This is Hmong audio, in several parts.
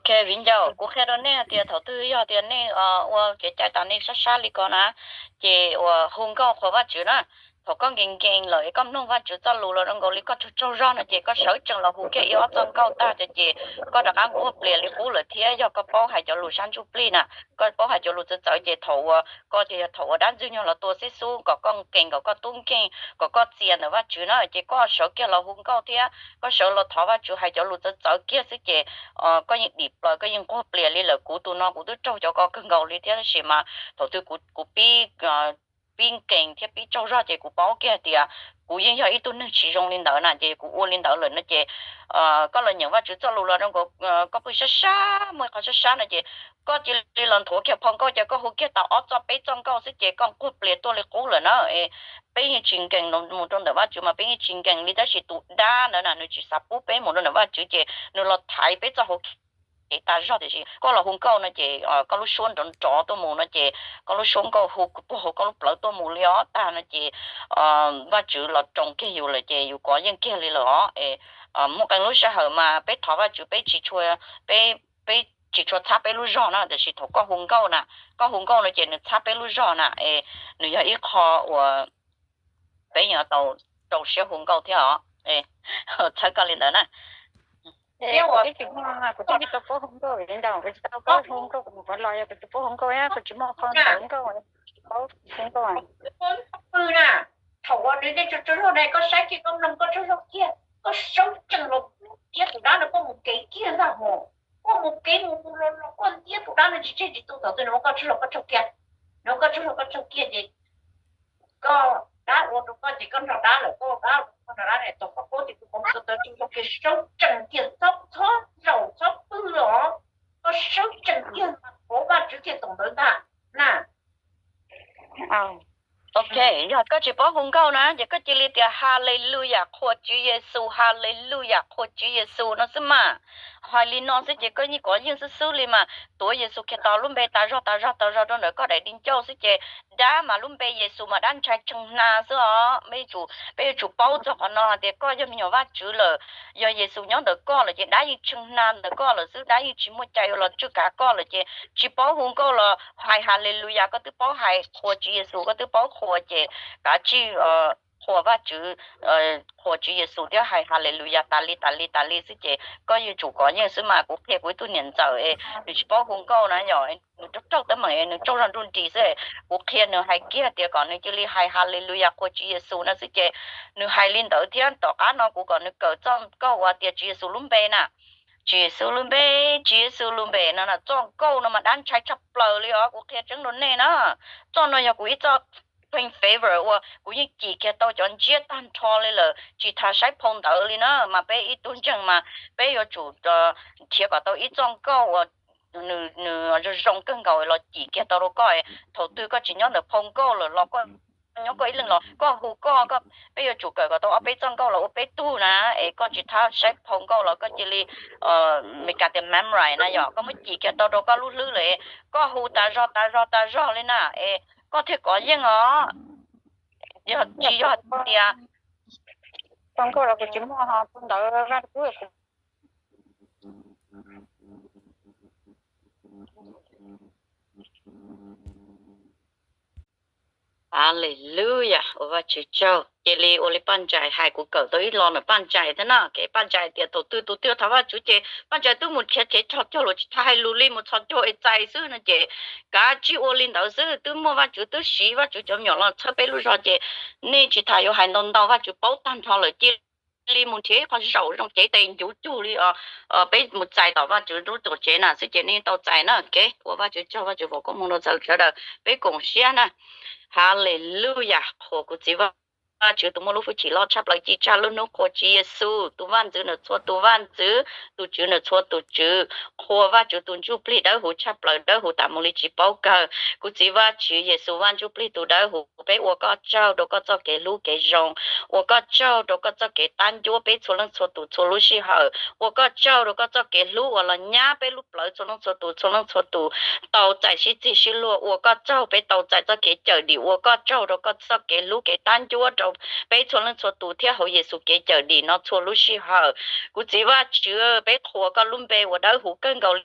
Ok, viv ncaus, kuv qhia rau nej hais tias thaum twg yog tias nej ua kev cai tas nej sab sab li ko na, ces uas hu nkauj qhuas Vajtswv na. Thaum koj nkees nkees lawm es koj mloog Vajtswv txoj lus los zoo nkaus li koj tsaug tsaug zog no ces koj sawv tsees los hu kiag ib ob txoj nkauj tag ces koj rov qab nquag plias li qub lawm thiab. Yog koj paub hais cov lus sab ntsuj plig na, koj paub hais cov lus txawv txawv ces thaum uas koj ces yog thaum uas dab ntxwg nyoog los tua xib xub kom koj nkees, kom koj tub nkeeg, kom koj txias ntawm Vajtswv na ces koj sawv kiag los hu nkauj thiab koj sawv los thov Vajtswv hais cov lus txawv txawv kiag xwb ces koj yeej dim plaws, koj yeej nquag plias li lawm. Kuv tus no kuv twb raug cov ko kawg nkaus li thiab tab sis mas thaum twg kuv pib pib nkees thiab pib tsaug zog ces kuv paub kiag tias kuv yeej yog ib tug neeg tsis zoo li ntawd na ces kuv ua li ntawd lawm no ces koj los nyeem Vajtswv txoj lus los zoo nkaus koj pw sab sab muaj qhov sab sab no ces koj cia li los nthuav kiag phau nkauj ces koj hu kiag tau ob txoj peb txoj nkauj xwb ces koj nquag plias tuaj li qub lawm na. Peb yeej tsis nkees mus rau ntawm Vajtswv mas peb yeej tsis nkees li tab sis tus dab ntawd na nws tsis xav pub peb mus rau ntawm Vajtswv ces nws los thaiv peb txoj hauv kev tas zog tiam sis koj los hu nkauj no ces koj lub suab nrov nrov tuaj mus no ces koj lub suab nkauj hu puag hauv koj lub plawv tuaj mus li os tag no ces Vajtswv los roos kiag yus lawm ces yus kov yeej kiag li lawm os. Muaj qee lub sij hawm mas peb thov Vajtswv peb tsis tshua, peb peb tsis tshua txhab peb lub zog na tiam sis thaum koj hu nkauj na, koj hu nkauj no ces nws txhab peb lub zog na es nws yog ib qho uas peb yuav tau rau siab hu nkauj thiab os. Txhawb koj li ntawd na. Kuv twb tsis tau paub hu nkauj li ntawd, kuv tsis tau paub hu nkauj, kuv mus qhov los yog kuv tsis paub hu nkauj, kuv tsis muaj qhov ntawv nkauj, paub hu nkauj. Thaum uas nws nej tsaug tsaug zog na koj saib kiag koj mloog koj tsaug zog kiag koj sawv tsees los ntiab tus dab no koj mus kev kiag ntag hos. Koj mus kev mus mus los los koj ntiab tus dab no tsis tseg tsis tu thaum twg nws muab koj tsaug zog koj tsaug kiag, nws muab koj tsaug zog koj tsaug kiag ces koj dab ua rau koj ces koj nrog dab lawm, koj dab ua rau koj nrog dab lawm, thaum koj paub tias kuv qhov muag tau tsaug zog kiag sawv tsees kiag txhob txhob zaum txhob pw los, koj sawv tsees kiag thov Vajtswv kiag thaum ntawd ntag na. Ok, yog koj tsis paub hu nkauj na ces koj cia li tias Haleluyas qhuas Tswv Yexus, Haleluyas qhuas Tswv Yexus no xwb mas. Hais li no xwb ces koj yeej kov yeej xwb xwb li mas. Tuav Yexus Khetos lub npe tas zog tas zog tas zog rau ntawm koj daim di ncauj xwb ces dab mas lub npe Yexus mas dab ntshai tshee hna xwb os. Peb yuav tsum paub txog qhov no hais tias koj yog me nyuam Vajtswv lawm, yog Yexus nyob ntawm koj lawm ces dab yeej tshee hna ntawm koj lawm xwb, dab yeej tsis muaj cai yuav los tswj kav koj lawm ces tsis paub hu nkauj los hais Haleluyas, koj twb paub hais qhuas Tswv Yexus, koj twb paub qhuas ces kav tsij qhuas Vajtswv, qhuas Tswv Yexus thiab hais Haleluyas tas li tas li tas li xwb ces koj yuav tsum kov yeej xwb mas. Kuv qhia kuv ib tug niam ntxawm es nws tsis paub hu nkauj na yom, nws raug raug teeb meem es nws tsaug zog nruj nris xwb, kuv qhia nws hais kiag tias kom nws cia li hais Haleluyas qhuas Tswv Yexus no xwb ces nws hais li ntawd thiab. Tom qab no kuv kom nws kawm txoj nkauj uas tias Tswv Yexus lub npe na, Tswv Yexus lub npe, Tswv Yexus lub npe no na, txoj nkauj no mas dab ntshai tshaj plaws li os, kuv qhia tseeb rau nej na. Txoj no yog kuv ib txoj claim favor uas kuv yeej cim kiag tau cov ntsiab tag nrho li lawm, tsis tas saib phau ntawv li na mas peb ib tug ntseeg mas peb yuav tsum nrhiav kom tau ib txoj nkauj uas nws zoo zoo kawg nkaus los cim kiag tau rau koj. Thaum twg koj tsis nyob ntawm phau nkauj lawm los koj nyob koj ib leeg los koj hu koj, peb yuav tsum kawm kom tau ob peb txoj nkauj los ua peb tug na, es koj tsis tas saib phau nkauj los koj cia li, Meskas tias memorize na yom, koj muab cim kiag tau rau koj lub hlwb lawm, koj hu tas zog tas zog tas zog li na es koj thiaj kov yeej os. Yog tsis yog tias phau nkauj los kuv tsis muaj, ho phau ntawv Vajtswv Haleluyas, ua Vajtswv tsaug. Cia li ua li Paj Ntsais hais, kuv kawm tau ib lo ntawm Paj Ntsais thiab na. Kev Paj Ntsais tias thaum twg tus twg thov Vajtswv ces Paj Ntsais twb mus khiav kev txhos caug los tsis tas hais lus li, mus txhos caug es txais xwb no ces kav tsij ua li ntawd xwb. Twb muaj Vajtswv, twb siv Vajtswv cov me nyuam los txhawb peb lub zog ces nej tsis tas yuav hais ntau ntau, Vajtswv paub tag nrho lawm. Cia li mus nrhiav ib qho zaum zoo cev tes ncuv cug li os, peb mus txais tom Vajtswv lub tuam tsev na xwb ces nej tau txais na. Kev ua Vajtswv tsaug, Vajtswv foom koob hmoov rau txhua sawv daws, peb koom siab na. Haleluyas, qhuas kuv txiv Vajtswv tus muaj lub hwj chim loj tshaj plaws ci tshaj lub hnub, qhuas Tswv Yexus tus Vaj ntxwv ntawm txhua tus vaj ntxwv, tus Tswv ntawm txhua tus tswv, qhuas Vajtswv tus ntsuj plig dawb huv tshaj plaws, dawb huv tas mus li tsis paub kawg. Kuv txiv Vajtswv Yexus Vaj Ntsuj Plig tus dawb huv, peb ua koj tsaug rau koj txoj kev hlub kev zoo, ua koj tsaug rau koj txoj kev tab ncuab peb txhua leej txhua tus txhua lub sij hawm, ua koj tsaug rau koj txoj kev hlub uas los nyab peb lub plawv txhua leej txhua tus, txhua leej txhua tus tau txais sib txig sib luag, ua koj tsaug peb tau txais txoj kev cawm dim, ua koj tsaug rau koj txoj kev hlub kev tab ncuab rau peb txhua leej txhua tus thiab hauv Yexus kev cawm dim no txhua lub sij hawm. Kuv Txiv Vajtswv, peb qhuas koj lub npe uas dawb huv kawg nkaus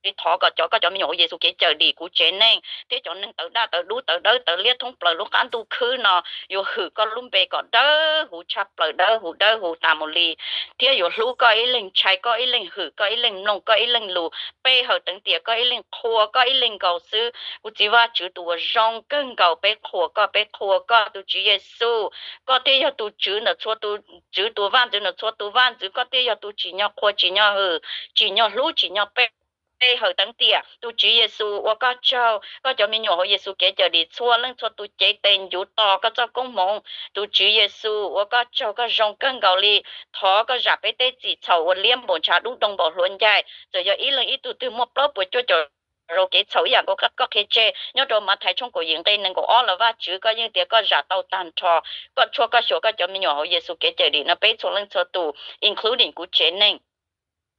li, thov kom cov koj cov me nyuam hauv Yexus kev cawm dim, kuv tsev neeg thiab cov neeg tawv daj tawv dub tawv dawb tawv liab thoob plaws lub qab ntuj khwb no yuav hwm koj lub npe kom dawb huv tshaj plaws, dawb huv dawb huv tas mus li, thiab yuav hlub koj ib leeg, ntshai koj ib leeg, hwm koj ib leeg, mloog koj ib leeg lus, pe hawm teev tiam koj ib leeg, qhuas koj ib leeg nkaus xwb. Kuv Txiv Vajtswv tus uas zoo kawg nkaus, peb qhuas koj, peb qhuas koj tus Tswv Yexus. Koj thiaj yog tus Tswv ntawm txhua tus tswv, tus Vaj ntxwv ntawm txhua tus vaj ntxwv. Koj thiaj yog tus tsim nyog qhuas, tsim nyog hwm, tsim nyog hlub, tsim nyog pe pe hawm teev tiam. Tus Tswv Yexus, ua koj tsaug, koj cov me nyuam hauv Yexus kev cawm dim txhua leej txhua tus cev tes ncuv tos koj txoj koob hmoov. Tus Tswv Yexus, ua koj tsaug, koj zoo kawg nkaus li. Thov koj zam peb tej txim txhaum uas liab npaum ntshav dub doog npaum hluav ncaig. Txawm yog ib leeg ib tug twg muaj plaub puas cuaj caum zaus kev txhaum ib yam nkaus koj qhia tseg nyob rau Mathais tshooj kaum yim nqe nees nkaum ob los Vajtswv, koj yeej tias koj zam tau tag nrho. Koj tshuaj koj xyuas koj cov me nyuam hauv Yexus kev cawm dim no peb txhua leej txhua tus, including kuv tsev neeg,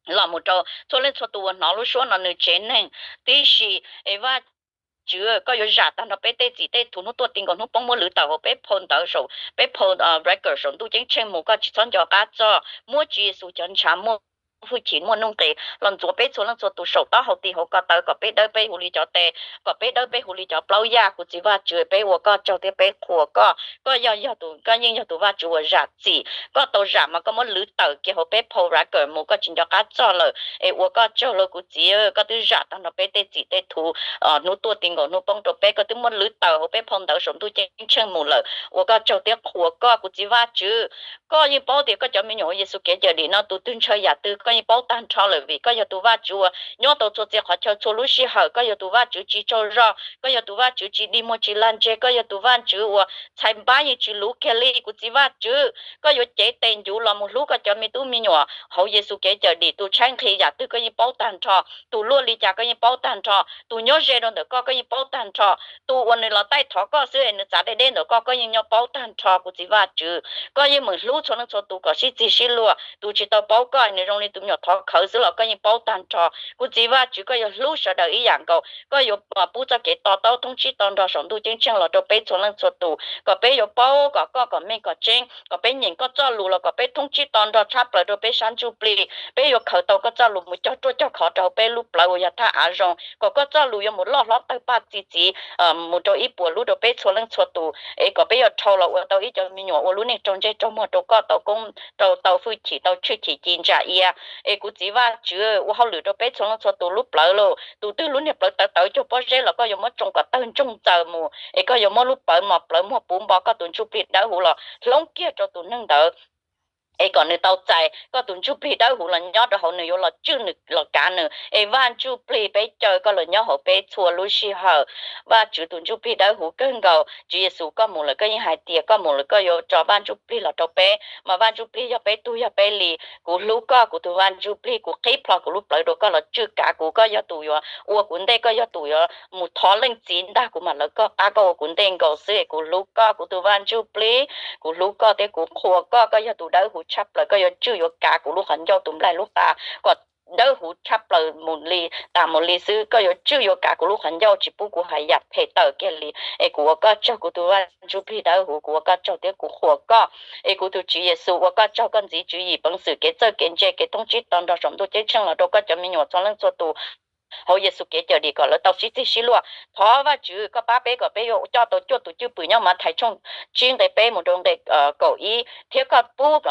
los mus rau txhua leej txhua tus uas hnov lub suab no nws tsev neeg tib si. Es Vajtswv, koj yuav zam tag nrho peb tej txim tej thuv, hnub tuaj ti nkaus hnub poob muab lwv tawm hauv peb phau ntawv saum, peb phau record saum ntuj ceeb tsheej mus, koj tsis txhob nco qab txog. Muab Tswv Yexus cov ntshav, muab hwj chim, muaj nuj nqis los ntxuav peb txhua leej txhua tus saum taub hau ti hauv ko taw kom peb dawb peb hu li cov tes, kom peb dawb peb hu li cov plaub yaj. Kuv Txiv Vajtswv, peb ua koj tsaug thiab peb qhuas koj. Koj yog, yog tus, koj yeej yog tus Vajtswv uas zam txim. Koj tau zam mas koj muab lwv tawm kiag hauv peb phau record mus, koj tsis nco qab txog lawm. Es ua koj tsaug lauj kuv Txiv, koj twb zam tag nrho peb tej txim tej thuv hnub tuaj ti nkaus hnub poob rau peb, koj twb muab lwv tawm hauv peb phau ntawv saum ntuj ceeb tsheej mus lawm. Ua koj tsaug thiab qhuas koj kuv Txiv Vajtswv. Koj yeej paub tias koj cov me nyuam hauv Yexus kev cawm dim no tus twg ntshaw yam twg koj yeej paub tag nrho lawm, vim koj yog tus Vajtswv uas nyob tau txhua txhia qhov chaw txhua lub sij hawm. Koj yog tus Vajtswv tsis tsaug zog, koj yog tus Vajtswv tsis dig muag tsis lag ntseg, koj yog tus Vajtswv uas txhais npab yeej tsis luv kiag li. Kuv Txiv Vajtswv, koj yuav cev tes ncuv los mus hlub koj cov me tub me nyuam hauv Yexus kev cawm dim. Tus tshaib nqhis yam twg koj yeej paub tag nrho, tus luaj li cas koj yeej paub tag nrho, tus nyob ze rau ntawm koj koj yeej paub tag nrho, tus uas nws los taij thov koj xwb es nws txav deb deb ntawm koj koj yeej nyob paub tag nrho. Kuv Txiv Vajtswv, koj yeej meem hlub txhua leej txhua tus kom sib txig sib luag. Tus tsis tau paub koj nws zoo li tus me nyuam thov khawv xwb los koj yeej paub tag nrho. Kuv Txiv Vajtswv, koj yuav hlub sawv daws ib yam nkaus, koj yuav pub txoj kev to taub thoob tsib to nrog saum ntuj ceeb tsheej los rau peb txhua leej txhua tus kom peb yuav paub kom koj kom meej kom tseeb, kom peb nyeem koj txoj lus los kom peb thoob tsib to nrog tshab plaws rau peb sab ntsuj plig. Peb yuav khaws tau koj txoj lus mus cog ruaj cog khov rau hauv peb lub plawv uas yog thaj av zoo, kom koj txoj lus yuav mus loj hlob tawg paj txi txiv mus rau ib puas lub rau peb txhua leej txhua tus, es kom peb yuav dhau los ua tau ib cov me nyuam ua lub neej raug ntsej raug muag rau koj, tau koob rau, tau hwj chim, tau tshwj chim ci ntsa ia. Es kuv Txiv Vajtswv, ua hauj lwm rau peb txhua leej txhua tus lub plawv lauj. Tus twg lub niag plawv tawv tawv cuag pob zeb los koj yuav muab tsoo kom tawg ntsoog txaws mus, es koj yuav muab lub plawv mos plawv muag puv npo koj tus ntsuj plig dawb huv los hloob kiag rau tus neeg ntawd, es kom nws tau txais koj tus ntsuj plig dawb huv los nyob rau hauv, nws yuav los tswj nws los kav nws. Es Vaj Ntsuj Plig, peb caw koj los nyob hauv peb txhua lub sij hawm. Vajtswv tus Ntsuj Plig dawb huv kawg nkaus, Tswv Yexus koj mus lawm koj yeej hais tias koj mus lawm koj yuav tso Vaj Ntsuj Plig los rau peb, mas Vaj Ntsuj Plig yog peb tug yog peb li. Kuv hlub koj kuv tus Vaj Ntsuj Plig, kuv qhib plho kuv lub plawv rau koj los tswj kav kuv, koj yog tus yuav ua kuv ntej, koj yog tus yuav mus thov Leej Txiv ntag, kuv mam lawv koj qab, koj ua kuv ntej nkaus xwb. Kuv hlub koj kuv tus Vaj Ntsuj Plig, kuv hlub koj thiab kuv qhuas koj, koj yog tus dawb huv tshaj plaws, koj yuav tswj yuav kav kuv lub qhov ncauj tus nplaig lub qa kom dawb huv tshaj plaws mus li tas mus li xwb. Koj yuav tswj yuav kav kuv lub qhov ncauj tsis pub kuv hais yam phem tawm kiag li. Es kuv ua koj tsaug kuv tus Vaj Ntsuj Plig dawb huv, kuv ua koj tsaug thiab kuv qhuas koj. Es kuv tus Tswv Yexus, ua koj tsaug koj ntxiv tswv yim peev xwm kev txawj kev ntse kev thoob tsib to nrog saum ntuj ceeb tsheej los rau koj cov me nyuam txhua leej txhua tus hauv Yexus kev cawm dim kom lawv tau sib txig sib luag. Thov Vajtswv koj pab peb kom peb yuav coj tau cuaj tus cwj pwm nyob Mathais tshooj tsib nqe peb mus rau nqe kaum ib, thiab koj pub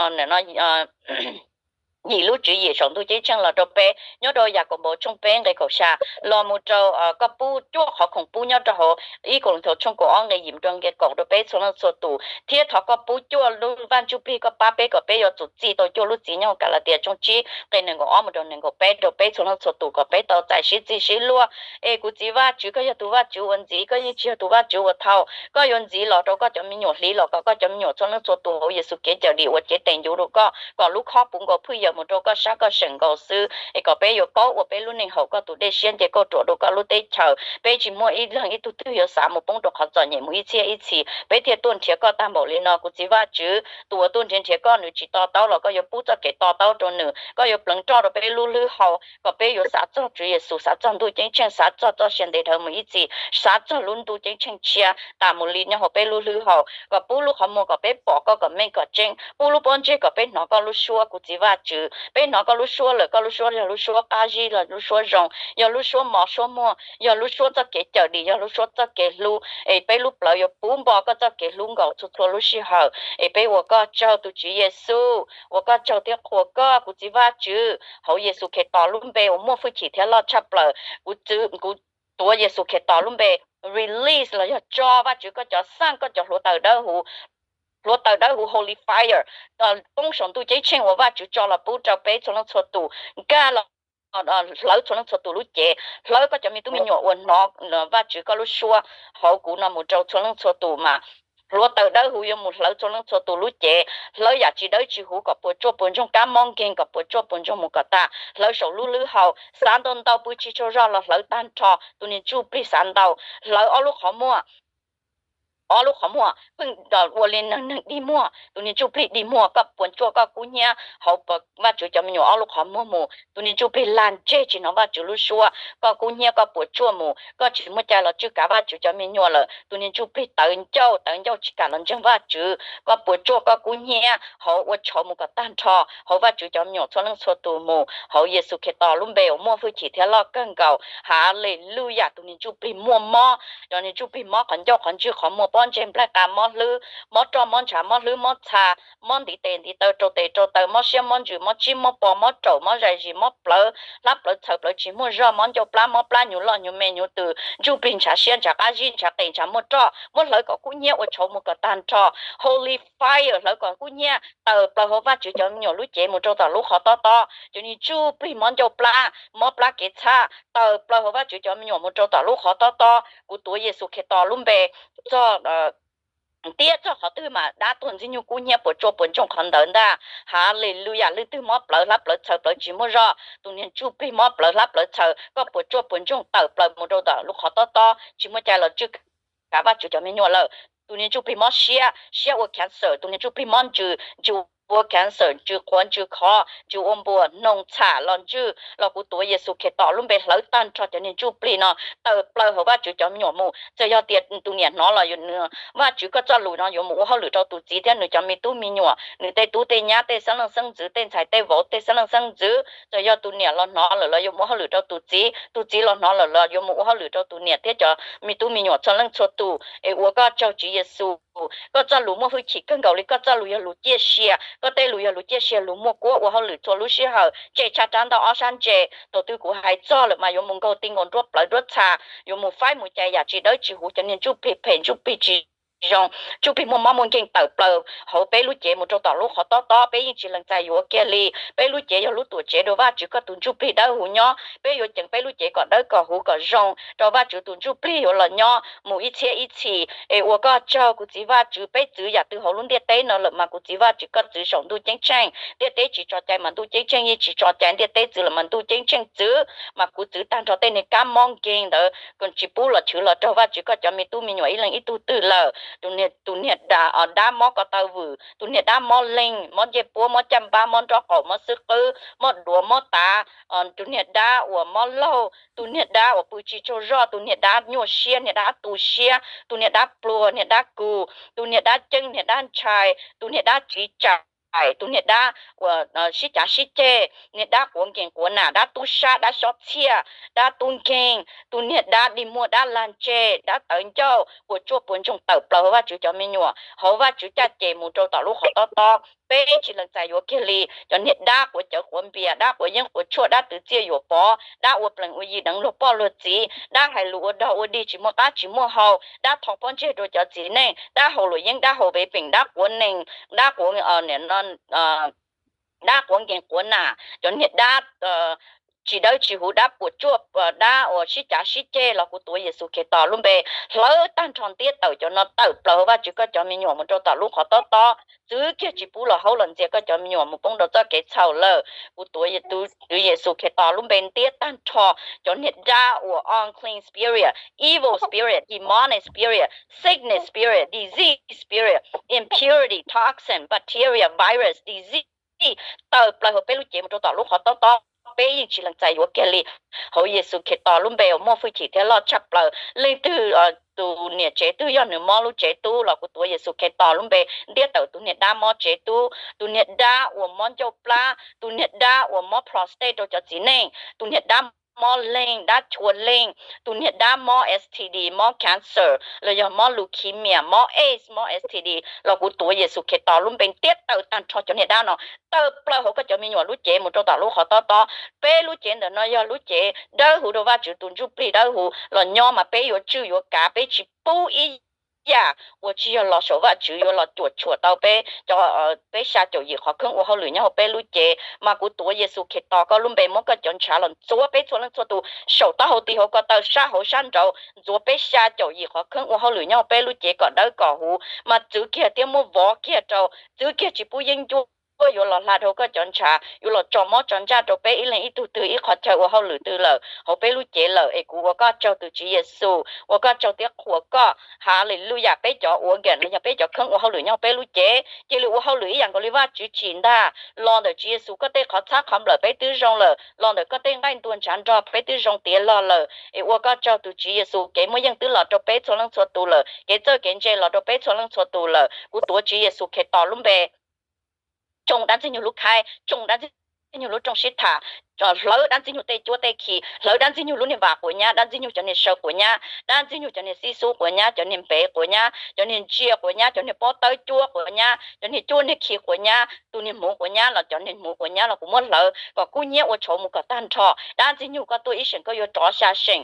yim lub tswv yim saum ntuj ceeb tsheej los rau peb nyob rau Yakaunpaus tshooj peb nqe kaum xya, los mus rau koj pub cuaj qhov khoom pub nyob rau hauv ib Kauleethaus tshooj kaum ob nqe yim mus rau nqe kaum rau peb txhua leej txhua tus, thiab thov koj pub cuaj lub Vaj Ntsuj Plig, koj pab peb kom peb yuav txuas txij tau cuaj lub txiv nyob Kalatias tshooj tsib nqe nees nkaum ob mus rau nees nkaum peb rau peb txhua leej txhua tus kom peb tau txais sib txig sib luag. Es kuv Txiv Vajtswv, koj yog tus Vajtswv uas ntxiv, koj yeej tsis yog tus Vajtswv uas thau. Koj yuav ntxiv los rau koj cov me nyuam hliv los kom koj cov me nyuam txhua leej txhua tus hauv Yexus kev cawm dim uas cev tes ncuv rau koj kom lub khob puv nkaus phwj yawm mus rau koj sab koj seem nkaus xwb, es kom peb yuav paub ua peb lub neej haum koj tus dej siab nce kauj ruam rau koj lub teb chaws. Peb tsis muaj ib leeg ib tug twg yuav xav mus poob rau qhov txom nyem mus ib txhiab ib txhis, peb thiaj tuaj nrhiav koj tag npaum li no. Kuv txiv Vajtswv, tus uas tuaj nrhiav nrhiav koj nws tsis to taub los koj yuav pub txoj kev to taub rau nws, koj yuav pleev roj rau peb lub hlwb hau kom peb yuav xav txog Tswv Yexus, xav txog ntuj ceeb tsheej, xav txog txoj sia ntev dhawv mus ib txhis, xav txog lub ntuj ceeb tsheej tshiab tas mus li nyob hauv peb lub hlwb hau, kom pub lub qhov muag kom peb pom koj kom meej kom tseeb, pub lub pob ntseg kom peb hnov koj lub suab. Kuv txiv Vajtswv, peb hnov koj lub suab lawm, koj lub suab yog lub suab qab zib, yog lub suab zoo, yog lub suab mos suab muag, yog lub suab txoj kev cawm dim, yog lub suab txoj kev hlub, es peb lub plawv yuav puv npo koj txoj kev hlub nkaus txhua txhua lub sij hawm. Es peb ua koj tsaug tus Tswv Yexus, ua koj tsaug thiab qhuas koj kuv txiv Vajtswv, hauv Yexus Khetos lub npe uas muaj hwj chim thiab loj tshaj plaws. Kuv txwv, kuv tuav Yexus Khetos lub npe release los yog tso Vajtswv koj cov xaj, koj cov hluav taws dawb huv, hluav taws dawb huv holy fire poob saum ntuj ceeb tsheej uas Vajtswv tso los pub rau peb txhua leej txhua tus, nkag los hlawv txhua leej txhua tus lub cev, hlawv koj cov me tub me nyuam uas hnov Vajtswv koj lub suab hauv kuv no mus rau txhua leej txhua tus mas hluav taws dawb huv yuav mus hlawv txhua leej txhua tus lub cev, hlawv yam tsis dawb tsis huv kom puas tsuaj puas ntsoog, kab mob nkeeg kom puas tsuaj puas ntsoog mus kom tag, hlawv saum lub hlwb hau, xav ntau ntau pw tsis tsaug zog los hlawv tag nrho, tus niag ntsuj plig xav ntau, hlawv ob lub qhov muag, ob lub qhov muag pheej ua li neeg neeg dig muag, tus niag ntsuj plig dig muag, koj puas tsuaj koj kub hnyiab hauv Vajtswv cov me nyuam ob lub qhov muag mus, tus niag ntsuj plig lag ntseg tsis hnov Vajtswv lub suab, koj kub hnyiab koj puas tsuaj mus, koj tsis muaj cai los tswj kav Vajtswv cov me nyuam lawm, tus niag ntsuj plig tawv ncauj tawv ncauj tsis kam los ntseeg Vajtswv, koj puas tsuaj koj kub hnyiab hauv ua tshauv mus kom tag nrho hauv Vajtswv cov me nyuam txhua leej txhua tus mus hauv Yexus Khetos lub npe uas muaj hwj chim thiab loj kawg nkaus. Haleluyas, tus niag ntsuj plig muaj mob, cov niag ntsuj plig mob qhov ncauj qhov ntswg qhov muag pob ntseg nplaig qa mob hlwb, mob roj mob ntshav mob hlwb mob txha, mob ntiv tes ntiv taw rau tes rau taw, mob siab mob ntsws mob tsib mob po mob raum mob zais zis mob plawv hlab plawv txhaws plawv tsis muaj zog, mob ncauj plab mob plab hnyuv loj hnyuv me hnyuv tws, ntsuj plig ntshav siab ntshav qab zib ntshav qe ntshav muaj roj, muab hlawv kom kub hnyiab ua tshauv mus kom tag nrho. Holy fire hlawv kom kub hnyiab tawm plaws hauv Vajtswv cov me nyuam lub cev mus rau tom lub qhov tob tob. Cov niag ntsuj plig mob ncauj plab mob plab kev txhab tawm plaws hauv Vajtswv cov me nyuam mus rau tom lub qhov tob tob. Kuv tuav Yexus Khetos lub npe txog tiab txog qhov twg mas dab tuag ntxwg nyoog kub hnyiab puas tsuaj puas ntsoog qhov ntawd ntag. Haleluyas, leej twg mob plawv hlab plawv txhaws plawv tsis muaj zog, tus niag ntsuj plig mob plawv hlab plawv txhaws koj puas tsuaj puas ntsoog tawm plaws mus rau tom lub qhov tob tob tsis muaj cai los tswj kav Vajtswv cov me nyuam lawm. Tus niag ntsuj plig mob siab, siab ua cancer, tus niag ntsuj plig mob ntsws, ntsws ua cancer, ntsws qhuav ntsws khov, ntsws ua npuas, noog txham los ntswj los kuv tuav Yexus Khetos lub npe hlawv tag nrho cov niag ntsuj plig no tawm plaws hauv Vajtswv cov me nyuam mus. Txawm yog tias tus niam hnov los Vajtswv koj txoj lus no yuav mus ua hauj lwm rau tus txiv thiab nws cov me tub me nyuam, nws tej tub tej nyab tej xeeb leej xeeb ntxwv tej ntxhais tej vauv tej xeeb leej xeeb ntxwv. Txawm yog tus niam los hnov lawm los yuav mus ua hauj lwm rau tus txiv, tus txiv los hnov lawm los yuav mus ua hauj lwm rau tus niam thiab cov me tub me nyuam txhua leej txhua tus. Es ua koj tsaug Tswv Yexus, koj txoj lus muaj hwj chim kawg nkaus li, koj txoj lus yog lus ciaj sia, koj tej lus yog lus ciaj sia, lus muaj kuab ua hauj lwm txhua lub sij hawm, tshem tshaj rab ntau ob sab ntse. Thaum twg kuv hais txog lawm mas yuav mus nkaug ti nkaus nruab plawv nruab txha, yuav mus faib mus cais yam tsis dawb tsis huv, cov niag ntsuj plig phem ntsuj plig tsis zoo, ntsuj plig muaj mob muaj nkeeg tawm plaws hauv peb lub cev mus rau tom lub qhov tob tob, peb yeej tsis lees txais yuav kiag li. Peb lub cev yog lub tuam tsev rau Vajtswv koj tus ntsuj plig dawb huv nyob, peb yuav ceev peb lub cev kom dawb kom huv kom zoo rau Vajtswv tus ntsuj plig yuav los nyob mus ib txhiab ib txhis. Es ua koj tsaug kuv txiv Vajtswv, peb txwv yam twg hauv lub ntiaj teb no lawm mas kuv txiv Vajtswv koj txwv saum ntuj ceeb tsheej. Ntiaj teb tsis tso cai mas ntuj ceeb tsheej yeej tsis tso cai, ntiaj teb txwv lawm mas ntuj ceeb tsheej txwv, mas kuv txwv tag nrho tej niag kab mob nkeeg ntawd kom tsis pub los chwv los raug Vajtswv koj cov me tub me nyuam ib leeg ib tug twg lawm. Tus niag, tus niag dab, dab mob ko taw vwm, tus niag dab mob leeg, mob ncej puab, mob caj npab, mob nraub qaum, mob xwb qwb, mob duav, mob tav, tus niag dab uas mob laug, tus niag dab uas pw tsis tsaug zog, tus niag dab nyuaj siab, niag dab tu siab, tus niag dab pluag, niag dab kus, tus niag dab ceeb, niag dab ntshai, tus niag dab tsiv tsaim, tus niag dab uas sib cav sib ceg, niag dab quav nkees quav nam, dab tub sab, dab xyob txhiaj, dab tub nkeeg, tus niag dab dig muag, dab lag ntseg, dab tawv ncauj, puas tsuaj puas ntsoog tawm plaws hauv Vajtswv cov me nyuam, hauv Vajtswv caj ces mus rau tom lub qhov tob tob. Peb tsis lees txais yuav kiag li. Cov niag dab quav cawv quav npias, dab quav yeeb quav tshuaj, dab twv txiaj yuam pov, dab ua plees ua yi deev luag poj luag txiv, dab hais lus ua dog ua dig tsis muaj qab tsis muaj hau, dab tho pob ntseg rau cov txiv neej, dab haus luam yeeb, dab haus vev peem, dab quav nees, dab quav, dab quav nkees quav nam, cov niag dab tsis dawb tsis huv, dab puas tsuaj, dab uas sib cav sib ceg los kuv tuav Yexus Khetos lub npe hlawv tag nrho, ntiab tawm cov no tawm plaws hauv Vajtswv koj cov me nyuam mus rau tom lub qhov tob tob. Txwv kiag tsis pub los haub los ntxias koj cov me nyuam mus poob rau txoj kev txhaum lawm. Kuv tuav Yexus Khetos lub npe ntiab tag nrho cov niag dab uas unclean spirit, evil spirit, demonic spirit, sickness spirit, disease spirit, impurity, toxin, bacteria, virus, disease tawm plaws hauv peb lub cev mus rau tom lub qhov tob tob. Peb yeej tsis lees txais yuav kiag li. Hauv Yexus Khetos lub npe uas muaj hwj chim thiab loj tshaj plaws, leej twg tus niam tsev twg yog nws mob lub tsev tub los kuv tuav Yexus Khetos lub npe ntiab tawm tus niag dab mob tsev tub, tus niag dab uas mob ncauj plab, tus niag dab uas mob prostate rau cov txiv neej, tus niag dab mob leeg, dab chua leeg, tus niag dab mob S T D, mob cancer los yog mob leukemia, mob AIDS, mob S T D los kuv tuav Yexus Khetos lub npe ntiab tawm tag nrho cov niag dab no tawm plaws hauv koj cov me nyuam lub cev mus rau tom lub qhov tob tob. Peb lub cev ntawm no yog lub cev dawb huv rau Vajtswv tus ntsuj plig dawb huv los nyob, mas peb yuav tswj yuav kav, peb tsis pub ib yam uas tsis yog los saum Vajtswv yuav los cuam tshuam tau peb, peb xya caum yim qhov kheej ua hauj lwm nyob hauv peb lub cev. Mas kuv tuav Yexus Khetos koj lub npe muab koj cov ntshav los ntxuav peb txhua leej txhua tus saum taub hau, ti hauv, ko taw, sab hauv, sab nraud, ntxuav peb xya caum yim qhov kheej ua hauj lwm nyob hauv peb lub cev kom dawb kom huv, mas txwv kiag thiab muab vov kiag rau, txwv kiag tsis pub yeeb ncuab yuav los hla dhau koj cov ntshav, yuav los tso mob tso ntsaj rau peb ib leeg ib tug twg ib qhov chaw ua hauj lwm twg lawm hauv peb lub cev lawm. Es kuv ua koj tsaug tus Tswv Yexus, ua koj tsaug thiab qhuas koj. Haleluyas. Peb cov organ los yog peb cov kheej ua hauj lwm nyob hauv peb lub cev, cia li ua hauj lwm ib yam nkaus li Vajtswv tsim ntag. Los ntawm Tswv Yexus koj tej qhov txhab qhov nplawm peb twb zoo lawm, los ntawm koj tej nqaij ntuag ntshav nrog peb twb zoo tiav log lawm. Es ua koj tsaug tus Tswv Yexus, kev muaj yeej twb los rau peb txhua leej txhua tus lawm, kev txawj kev ntse los rau peb txhua leej txhua tus lawm. Kuv tuav Tswv Yexus Khetos lub npe tsoo dab Ntxwg Nyoog lub khaib, tsoo dab Ntxwg Nyoog lub rooj sib tham, hlawv dab Ntxwg Nyoog tej cuab tej khi, hlawv dab Ntxwg Nyoog lub niag vam quav nyab, dab Ntxwg Nyoog cov niag saw quav nyab, dab Ntxwg Nyoog cov niag xib xub quav nyab, cov niag ntsiag quav nyab, cov niag pob tawb cuab quav nyab, cov niag cuab niag khi quav nyab, tus niag hmuv quav nyab los cov niag hmuv quav nyab los kuv muab hlawv kom kub hnyiab ua tshauv mus kom tag nrho. Dab Ntxwg Nyoog koj tuaj ib seem koj yuav rov xya seem.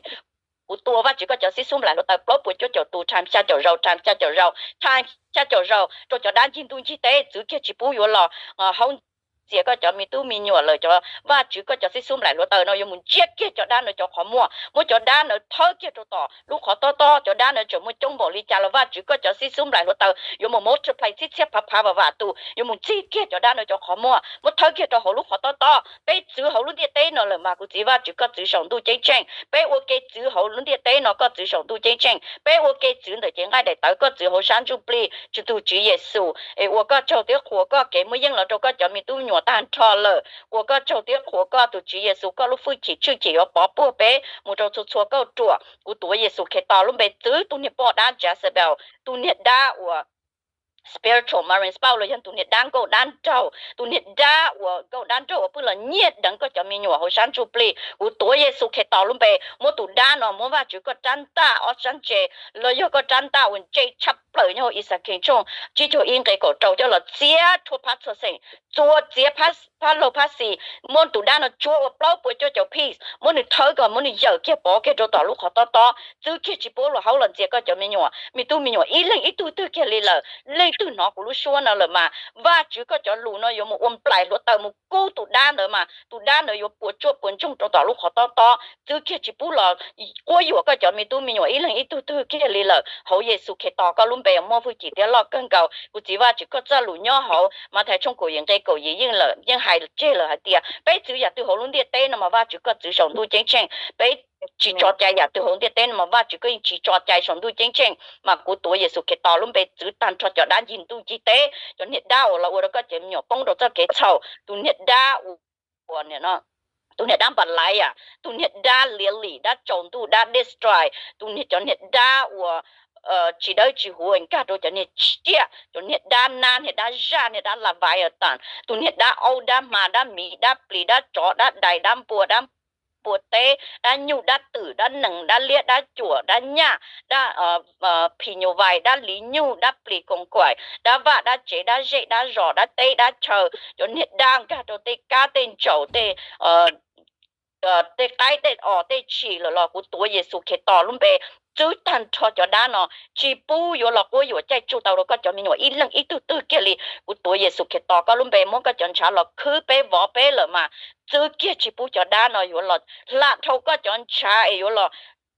Kuv tuav Vajtswv koj cov xib xub nplaim hluav taws plaub puas cuaj caum tus, times xya caum zaus, times xya caum zaus, times xya caum zaus rau cov dab ncig ntuj ncig teb, txwv kiag tsis pub yuav los haub ntxias koj cov me tub me nyuam lawm. Cov Vajtswv koj cov xib xub nplaim hluav taws no yuav mus ntsiab kiag cov dab ntawd cov qhov muag, muab cov dab ntawd thawb kiag rau tom lub qhov tob tob. Cov dab ntawd tseem muaj coob npaum li cas los Vajtswv koj cov xib xub nplaim hluav taws yuav mus multiply txhib txhiab phav phav vam vam tus, yuav mus ntxig kiag cov dab ntawd cov qhov muag, muab thawb kiag rau hauv lub qhov tob tob. Peb txwv hauv lub ntiaj teb no lawm mas kuv txiv Vajtswv koj txwv saum ntuj ceeb tsheej. Peb ua ke txwv hauv lub ntiaj teb no, koj txwv saum ntuj ceeb tsheej. Peb ua ke txwv ntawm cev nqaij daim tawv, koj txwv hauv sab ntsuj plig, txwv tus Tswv Yexus. Es ua koj tsaug thiab qhuas koj, kev muaj yeej los rau koj cov me tub me nyuam tag nrho lawm. Ua koj tsaug thiab qhuas koj tus Tswv Yexus, koj lub hwj chim tshwj chim yuav pov puag peb mus rau txhua txhua kauj ruam. Kuv tuav Yexus Khetos lub npe txwv tus niag poj dab Jezebel, tus niag dab uas spiritual marine spouse los yog tus niag dab nkauj dab nraug, tus niag dab uas nkauj dab nraug uas pw los nyiag deev koj cov me nyuam hauv sab ntsuj plig. Kuv tuav Yexus Khetos lub npe muab tus dab no, muab Vajtswv koj rab ntaj ob sab ntse los yog koj rab ntaj uas ntse tshaj plaws nyob hauv Ixayees tshooj tsib caug ib nqe kaum rau coj los txiav rhuav phab txhua xeem, txua txiav phab laug phab xis, muab tus dab no tsuav ua plaub puas cuaj caum piece, muab nws thawb kom muab nws yawm kiag pov kiag rau tom lub qhov tob tob, txwv kiag tsis pub los haub los ntxias koj cov me nyuam, me tub me nyuam ib leeg ib tug twg kiag li lawm. Leej twg hnov kuv lub suab no lawm mas Vajtswv koj cov lus no yuav mus ua nplaim hluav taws mus kub tus dab ntawd mas tus dab ntawd yuav puas tsuaj puas ntsoog rau tom lub qhov tob tob, txwv kiag tsis pub los quab yuam koj cov me tub me nyuam ib leeg ib tug twg kiag li lawm. Hauv Yexus Khetos koj lub npe muaj hwj chim thiab loj kawg nkaus. Kuv txiv Vajtswv koj txoj lus nyob hauv Mathais tshooj kaum yim nqe kaum yim yeej lawm, yeej hais tseg lawm hais tias peb txwv yam twg hauv lub ntiaj teb no mas Vajtswv koj txwv saum ntuj ceeb tsheej. Peb tsis tso cai yam twg hauv lub ntiaj teb no mas Vajtswv koj yeej tsis tso cai saum ntuj ceeb tsheej. Mas kuv tuav Yexus Khetos lub npe txwv tag nrho cov dab ncig ntuj ncig teb, cov niag dab uas los ua rau koj cov me nyuam poob rau txoj kev txhaum, tus niag dab uas tus niag dab npam laiv, tus niag dab liav lim, dab tsaus ntuj, dab destroy, tus niag, cov niag dab uas tsis dawb tsis huv nkag rau cov niag tsiaj, cov niag dab nab, niag dab zaj, niag dab leviathan, tus niag dab aub, dab hma, dab miv, dab plis, dab tsov, dab dais, dab npua, dab npua teb, dab nyuj, dab twm, dab nees, dab liab, dab cuam, dab nyaj, dab phim nyuj vais, dab liv nyuj, dab plis koos kaim, dab vaj, dab tsev, dab zej, dab zos, dab teb, dab chaw, cov niag dab nkag rau tej kab tej ntsaum tej tej qaib tej os tej tshis lawm los kuv tuav Yexus Khetos lub npe txwv tag nrho cov dab no, tsis pub yuav los quab yuam caij tsuj tau rau koj cov me nyuam ib leeg ib tug twg kiag li. Kuv tuav Yexus Khetos koj lub npe muab koj cov ntshav los khwb peb vov peb lawm mas txwv kiag tsis pub cov dab no yuav los hla dhau koj cov ntshav es yuav los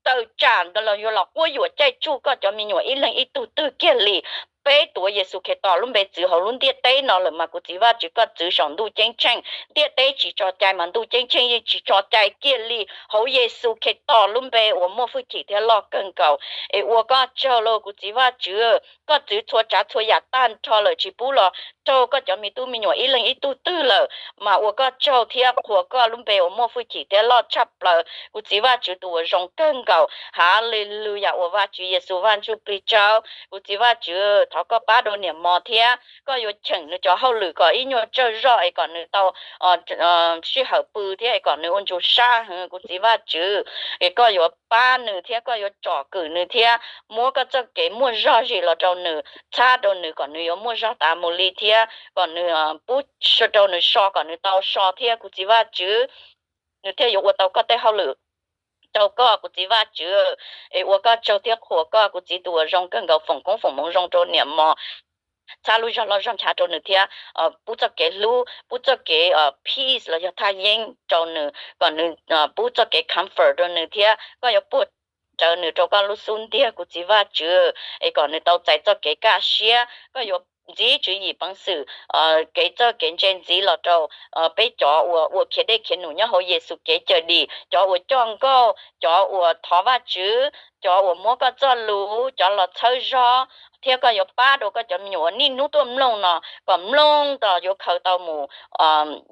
tawm tsam los yuav los quab yuam caij tsuj koj cov me nyuam ib leeg ib tug twg kiag li. Peb tuav Yexus Khetos lub npe txwv hauv lub ntiaj teb no lawm mas kuv txiv Vajtswv koj txwv saum ntuj ceeb tsheej. Ntiaj teb tsis tso cai mas ntuj ceeb tsheej yeej tsis tso cai kiag li. Hauv Yexus Khetos lub npe uas muaj hwj chim thiab loj kawg nkaus es ua koj tsaug lauj kuv txiv Vajtswv. Koj txwv txhua tsav txhua yam tag nrho lawm tsis pub los raug koj cov me tub me nyuam ib leeg ib tug twg lawm mas ua koj tsaug thiab qhuas koj lub npe uas muaj hwj chim thiab loj tshaj plaws kuv txiv Vajtswv tus uas zoo kawg nkaus. Haleluyas, ua Vajtswv Yexus Vaj Ntsuj Plig tsaug. Kuv txiv Vajtswv thov koj pab rau niam mos thiab koj yuav cheem nws cov hauj lwm kom ib nyuag tsawg zog es kom nws tau sij hawm pw thiab es kom nws ua ntsuj sab heev kuv txiv Vajtswv. Es koj yuav pab nws thiab koj yuav tsom kwm nws thiab muab koj txoj kev muaj zog zis los rau nws, txhab rau nws kom nws yuav muaj zog tas mus li thiab kom nws pub rau nws so kom nws tau so thiab kuv txiv Vajtswv, nws thiaj yuav ua tau koj tej hauj lwm rau koj kuv txiv Vajtswv. Es ua koj tsaug thiab qhuas koj kuv txiv tus uas zoo kawg nkaus, foom koob foom hmoov zoo rau niam mos, txhab lub zog loj zog nchav rau nws thiab pub txoj kev hlub, pub txoj kev peace los yog thaj yeeb rau nws kom nws, pub txoj kev comfort rau nws thiab koj yuav puag rawv nws rau koj lub xub ntiag kuv txiv Vajtswv es kom nws tau txais txoj kev kaj siab. Koj yuav ntxiv tswv yim peev xwm, kev txawj kev ntse ntxiv los rau peb cov uas ua khiav dej khiav num nyob hauv Yexus kev cawm dim, cov uas coj nkauj, cov uas thov Vajtswv, cov uas muab koj txoj lus, cov los txhawb zog, thiab koj yuav pab rau koj cov me nyuam uas niaj hnub tuaj mloog no kom mloog tos yuav khaws tau mus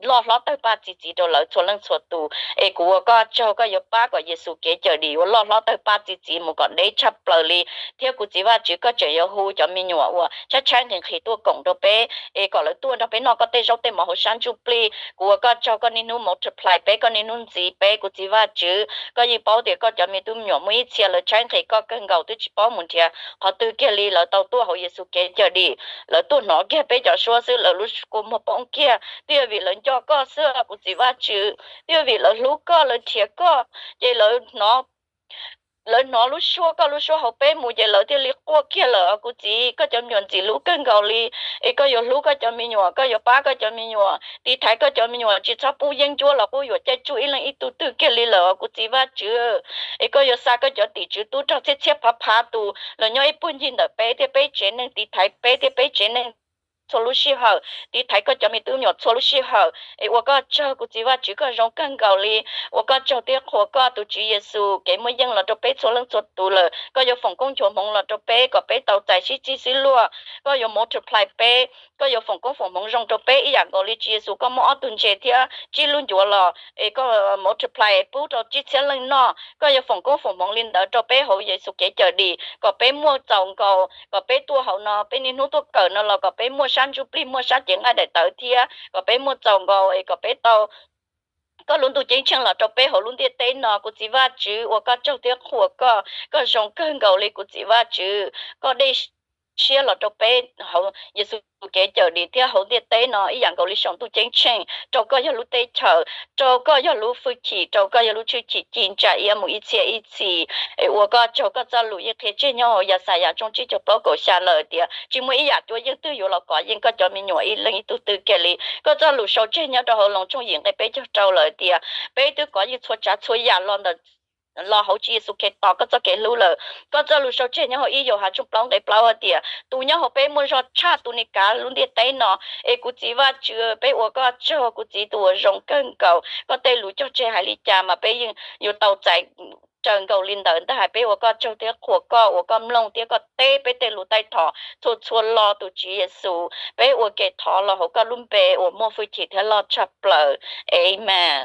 loj hlob tawg paj txi txiv rau lawv txhua leej txhua tus. Es kuv ua koj tsaug koj yuav pab kom Yexus kev cawm dim yuav loj hlob tawg paj txi txiv mus kom deb tshaj plaws li. Thiab kuv txiv Vajtswv koj tseem yuav hu cov me nyuam uas tshaib tshaib nqhis nqhis tuaj koom rau peb es kom lawv tuaj nrog peb noj koj tej zaub tej mov hauv sab ntsuj plig. Kuv ua koj tsaug koj niaj hnub multiply peb, koj niaj hnub ntxiv peb kuv txiv Vajtswv. Koj yeej paub tias koj cov me tub me nyuam muaj ib txhia lawv tshaib nqhis koj kawg nkaus twb tsis paub mus nrhiav qhov twg kiag li, lawv tau tuaj hauv Yexus kev cawm dim, lawv tuaj hnov kiag peb cov suab xwb lawv lub kua muag poob kiag. Twb yog vim lawv nco koj xwb kuv txiv Vajtswv, twb yog vim lawv hlub koj lawv nrhiav koj ces lawv hnov lub suab, koj lub suab hauv peb mus ces lawv thiaj li quaj kiag lawm os kuv txiv. Koj cov me nyuam ntxim hlub kawg nkaus li, es koj yuav hlub koj cov me nyuam, koj yuav pab koj cov me nyuam, tiv thaiv koj cov me nyuam tsis txhob pub yeeb ncuab los quab yuam caij tsuj ib leeg ib tug twg kiag li lawm os kuv txiv Vajtswv. Es koj yuav xa koj cov tim tswv tub rog txhiab txhiab phav phav tus los nyob ib puag ncig ntawm peb thiab peb tsev neeg, tiv thaiv peb thiab peb tsev neeg txhua lub sij hawm, tiv thaiv koj cov me tub me nyuam txhua lub sij hawm. Es ua koj tsaug kuv txiv Vajtswv, koj zoo kawg nkaus li. Ua koj tsaug thiab qhuas koj tus Tswv Yexus kev muaj yeej los rau peb txhua leej txhua tus lawm. Koj yuav foom koob nchuav hmoov los rau peb kom peb tau txais sib txig sib luag. Koj yuav multiply peb, koj yuav foom koob foom hmoov zoo rau peb ib yam nkaus li Tswv Yexus koj muab ob tug ntses thiab tsib lub ncuav los es koj multiply pub rau tsib txhiab leej noj. Koj yuav foom koob foom hmoov li ntawd rau peb hauv Yexus kev cawm dim kom peb muaj txaus nkaus, kom peb tuaj hauv no, peb niaj hnub tuaj kawm no los kom peb muaj sab ntsuj plig, muaj sab cev nqaij daim tawv thiab kom peb muaj txaus nkaus es kom peb tau koj lub ntuj ceeb tsheej los rau peb hauv lub ntiaj teb no. Kuv txiv Vajtswv, ua koj tsaug thiab qhuas koj, koj zoo kawg nkaus li kuv txiv Vajtswv. Koj dej siab los rau peb hauv Yexus kev cawm dim thiab hauv ntiaj teb no ib yam nkaus li saum ntuj ceeb tsheej. Rau koj yog lub teb chaws, rau koj yog lub hwj chim, rau koj yog lub tshwj chim ci ntsa iab mus ib txhia ib txhis. Es ua koj tsaug, koj txoj lus yeej qhia tseg nyob hauv Yaxayas tshooj tsib caug plaub kaum xya lawm tias tsis muaj ib yam cuab yeej twg yuav los kov yeej koj cov me nyuam ib leeg ib tug twg kiag li. Koj txoj lus sau tseg nyob rau hauv Loos tshooj yim nqe peb caug rau lawm tias peb twb kov yeej txhua tsav txhua yam los ntawm los hauv Tswv Yexus Khetos koj txoj kev hlub lawm. Koj txoj lus sau tseg nyob hauv ib Yauhas tshooj plaub nqe plaub hais tias tus nyob hauv peb muaj zog tshaj tus ni kav lub ntiaj teb no. Es kuv txiv Vajtswv, peb ua koj tsaug kuv txiv tus uas zoo kawg nkaus. Koj tej lus cog tseg hais li cas mas peb yeej yuav tau txais raws nkaus li ntawd ntag. Hais peb ua koj tsaug thiab qhuas koj, ua koj mloog thiab koj teb peb tej lus taij thov txhua txhua lo tus Tswv Yexus. Peb ua ke thov los hauv koj lub npe uas muaj hwj chim thiab loj tshaj plaws. Amen.